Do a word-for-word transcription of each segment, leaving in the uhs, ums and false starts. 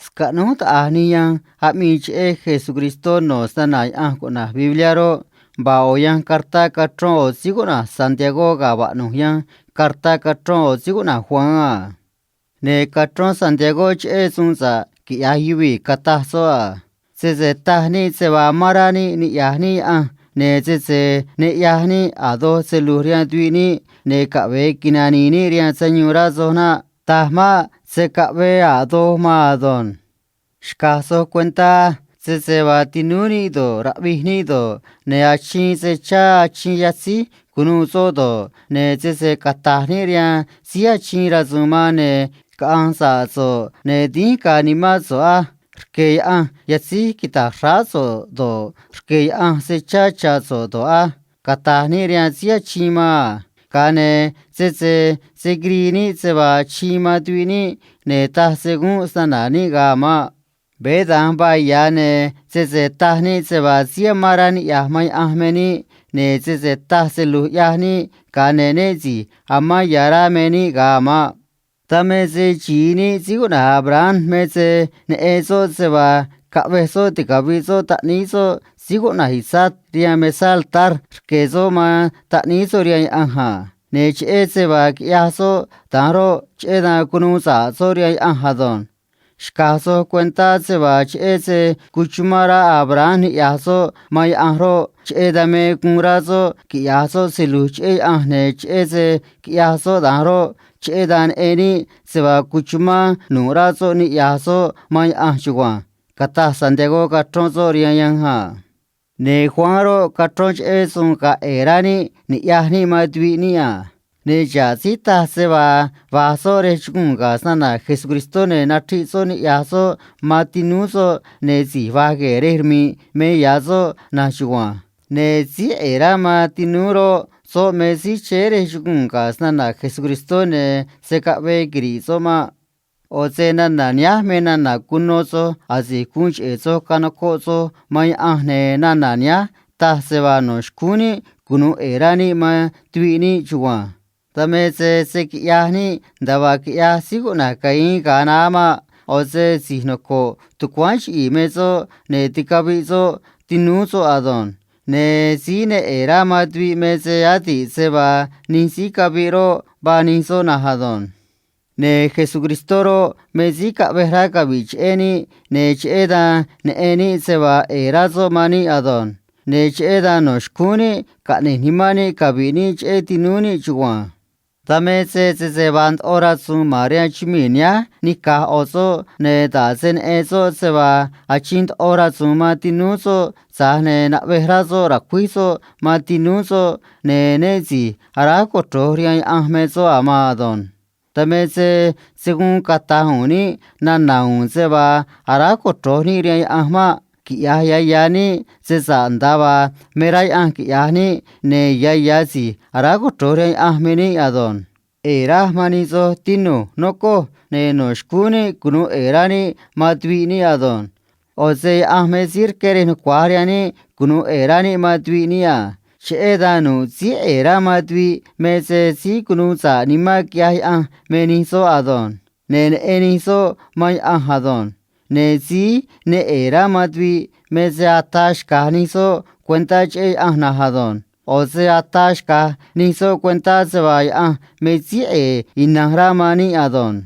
Scaꞌnúj taꞌa̱j nij yanj aꞌmii cheꞌé Jesucristó no̱ snana̱ Yaꞌanj cuꞌna̱j Bibliá roꞌ, vaa ꞌo̱ yanj cartá cachrón ꞌo̱ síí cuꞌna̱j Santiagó ga̱ vaꞌnu̱j yanj cartá cachrón ꞌo̱ síí cuꞌna̱j Juan a. Ne̱ cachrón Santiagó cheꞌé suun sa̱ꞌ quiꞌya̱j yuvii̱, cataj soꞌ a: Sese taj níꞌ se vaa amán rá níꞌ niꞌya̱j níꞌ Yaꞌanj, ne̱ sese ne ꞌyaj níꞌ a̱ doj se lu̱j rihaan tuviꞌ níꞌ, ne̱ caꞌve̱e quinani̱i̱ níꞌ rihaan sayuun, rá soj naꞌ, taj maꞌ. Se̱ caꞌvee a̱ doj maan ado̱nj. Xca̱j soj cuentá sese vaa tinúú níꞌ do̱ꞌ, raꞌvij níꞌ do̱ꞌ, ne̱ achiin se chá achiin yatzíj cu̱nuû soꞌ do̱ꞌ, ne̱ sese cata̱j níꞌ rihaan síí achiin rasu̱u̱n man, ne̱ caꞌa̱nj sa̱ꞌ so̱ꞌ, ne̱ dínj ga̱a̱ nimán so̱ꞌ á. Rque̱ Yaꞌanj yatzíj quita̱j xráá so̱ꞌ do̱ꞌ, rque̱ Yaꞌanj se chá cha̱ so̱ꞌ do̱ꞌ á, cata̱j níꞌ rihaan síí achiin man a. Ga̱a ne̱ sese se̱ quirii níꞌ se vaa achiin man tuviꞌ níꞌ, ne̱ taj se gúnꞌ snana̱ níꞌ ga̱a̱ maꞌ. Veé da̱nj vaa ya̱, ne̱ sese taj níꞌ se vaa síí amán rá niꞌya̱j man Yaꞌanj me níꞌ, ne̱ sese taj se lu̱j ꞌyaj níꞌ, ga̱a ne̱ né si̱j amán ya̱ rá me níꞌ ga̱a̱ maꞌ. Dan me se xi̱i níꞌ síí cuꞌna̱j Abraham me se neꞌen soꞌ se vaa caꞌvej soꞌ ticavi̱ꞌ soꞌ taꞌníí soꞌ síí cuꞌna̱j Isaac rihaan mesá altar rque̱ soꞌ man taꞌníí soꞌ rihaan Yaꞌanj a. Ne̱ cheꞌé se vaa quiꞌyaj soꞌ da̱nj roꞌ, cheꞌé dan cunuu sa̱ꞌ soꞌ rihaan Yaꞌanj ado̱nj. Xca̱j soj cuentá se vaa cheꞌé se cuchumán rá Abraham niꞌya̱j soꞌ man Yaꞌanj roꞌ, cheꞌé dan me guun rá soꞌ quiꞌya̱j soꞌ se lu̱j cheꞌé Yaꞌanj, ne̱ cheꞌé se quiꞌyaj soꞌ da̱nj roꞌ, cheꞌé dan neꞌen níꞌ se vaa cuchumán nu̱ꞌ rá soꞌ niꞌya̱j soꞌ man Yaꞌanj chugua̱nj, cataj Santiagó cachrón soꞌ rihaan yanj a. Ne̱ Juan roꞌ, cachrón cheꞌé suun ga̱a̱ ꞌe̱e̱ rá níꞌ ni̱ꞌyaj níꞌ man tuviꞌ níꞌ a. Ne̱ xa̱ꞌ síí taj se vaa va̱j soꞌ rej chuguu̱n ga̱ snana̱ Jesucristó, ne̱ nachriꞌ soꞌ niꞌya̱j soꞌ man tinúú soꞌ, ne̱ si̱j va̱j gue̱e̱ rej rmi̱ꞌ me ya̱ soꞌ na̱nj chugua̱nj. Ne̱ síí ꞌe̱e̱ rá man tinúú roꞌ, soꞌ me síí chéé rej chuguu̱n ga̱ snana̱ Jesucristó, ne̱ se̱ caꞌvee quiri̱ꞌ soꞌ maꞌ. ꞌO̱ se nana̱ nihánj me nana̱ cuno soj asi̱j guun cheꞌe̱ soj canocoꞌ soj man Yaꞌanj, ne̱ nana̱ nihánj taj se vaa no̱ xcúún níꞌ cunu̱u ꞌe̱e̱ rá níꞌ man tuviꞌ níꞌ chugua̱nj. Dan me se se̱ quiꞌyaj níꞌ nda̱a vaa quiꞌyaj síí cuꞌna̱j Caín ga̱a naá maꞌ. ꞌO̱ se si̱j noco̱ꞌ tucuáán chiꞌi̱i̱ me soꞌ, ne̱ ticaviꞌ soꞌ tinúú soꞌ ado̱nj. Ne̱ síí ne ꞌe̱e̱ rá man tuviꞌ me se adi̱ꞌ se vaa nij síí caviꞌ roꞌ, vaa nij soꞌ na̱nj ado̱nj. Ne̱ Jesucristó roꞌ, me síí caꞌvej rá cavi̱ꞌ cheꞌé níꞌ, ne̱ cheꞌé dan neꞌen níꞌ se vaa ꞌe̱e̱ rá soꞌ man níꞌ ado̱nj. Ne̱ cheꞌé dan no̱ xcúún níꞌ caꞌne̱j nimán níꞌ cavi̱ꞌ níꞌ cheꞌé tinúú níꞌ chugua̱nj. Dan me se sese vaa ndoꞌo rasu̱u̱n ma̱n rihaan chumii̱ nihánj nica̱j ꞌo̱ soꞌ, ne̱ da̱j se neꞌen soꞌ se vaa achiin ndoꞌo rasu̱u̱n man tinúú soꞌ, tza̱j ne̱ naꞌvej rá soꞌ ra̱cuíj soꞌ man tinúú soꞌ, ne̱ né si̱j aráj cochro̱j rihaan Yaꞌanj me soꞌ a̱ maan ado̱nj. Dan me se se̱ guun cata̱j u̱u̱n níꞌ nana̱ u̱u̱n se vaa aráj cochro̱j níꞌ rihaan Yaꞌanj maꞌ. Quiꞌya̱j ya̱ ya̱ níꞌ se sa̱ꞌ nda̱a vaa me rá Yaꞌanj quiꞌya̱j níꞌ, ne̱ ya̱ ya̱ si̱j aráj cochro̱j rihaan Yaꞌanj me níꞌ ado̱nj. ꞌE̱e̱ raj man nij soj, tinu̱j, nocoj, ne̱ no̱ xcúún níꞌ cunu̱u ꞌe̱e̱ rá níꞌ man tuviꞌ níꞌ ado̱nj. ꞌO̱ se Yaꞌanj me síí rqué rej nucua̱j rihaan níꞌ cunu̱u ꞌe̱e̱ rá níꞌ man tuviꞌ níꞌ a. Cheꞌé dan nu̱ꞌ síí ꞌe̱e̱ rá man tuviꞌ me se síí cunuu sa̱ꞌ nimán quiꞌyaj Yaꞌanj me nij soꞌ ado̱nj. Ne̱ neꞌen nij soꞌ man Yaꞌanj ado̱nj. Ne̱ síí ne ꞌe̱e̱ rá man tuviꞌ me se ataa xca̱j nij soꞌ cuentá cheꞌé Yaꞌanj na̱nj ado̱nj. ꞌO̱ se ataa xca̱j nij soꞌ cuentá se vaa Yaꞌanj me síí ꞌe̱e̱ ina̱nj rá man níꞌ ado̱nj.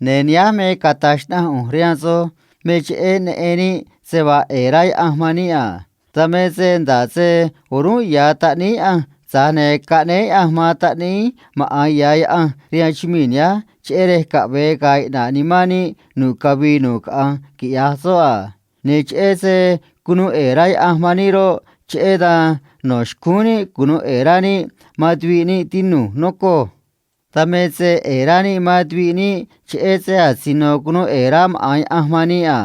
Ne̱ nihánj me cata̱j xnaꞌanj ꞌu̱nj rihaan soj me cheꞌé neꞌen níꞌ se vaa ꞌe̱e̱ rá Yaꞌanj man níꞌ a. Dan me se nda̱ꞌ se o̱rúnꞌ ya̱ taꞌníí Yaꞌanj, tza̱j ne̱ caꞌnéé Yaꞌanj man taꞌníí maꞌa̱n ya̱ Yaꞌanj rihaan chumii̱ nihánj, cheꞌé rej caꞌve̱e ga̱a̱ iꞌna̱ꞌ nimán níꞌ nu̱ꞌ cavii nu̱ꞌ caꞌanj quiꞌya̱j soꞌ a. Ne̱ cheꞌé se cunuu ꞌe̱e̱ rá Yaꞌanj man níꞌ roꞌ, cheꞌé dan no̱ xcúún níꞌ cunu̱u ꞌe̱e̱ rá níꞌ man tuviꞌ níꞌ, tinu̱j, nocoj. Dan me se ꞌe̱e̱ rá níꞌ man tuviꞌ níꞌ cheꞌé se asino cunuu ꞌe̱e̱ rá maꞌa̱n Yaꞌanj man níꞌ a.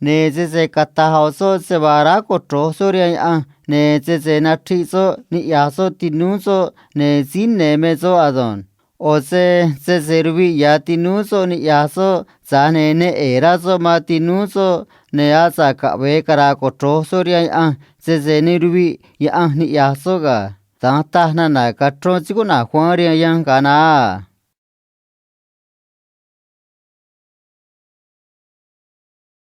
Ne̱ sese cata̱j ꞌo̱ soꞌ se vaa aráj cochro̱j soꞌ rihaan Yaꞌanj, ne̱ sese nachriꞌ soꞌ niꞌya̱j soꞌ tinúú soꞌ, ne̱ síí ne̱ me soꞌ ado̱nj. ꞌO̱ se sese ruviꞌ ya̱ tinúú soꞌ niꞌya̱j soꞌ, tza̱j ne̱ ne ꞌe̱e̱ rá soꞌ man tinúú soꞌ, ne̱ asa̱ꞌ caꞌve̱e cara̱a̱ cochro̱j soꞌ rihaan Yaꞌanj sese ne ruviꞌ Yaꞌanj niꞌya̱j soꞌ ga̱. Da̱nj taj nana̱ cachrón síí cuꞌna̱j Juan rihaan yanj ga̱a naá a.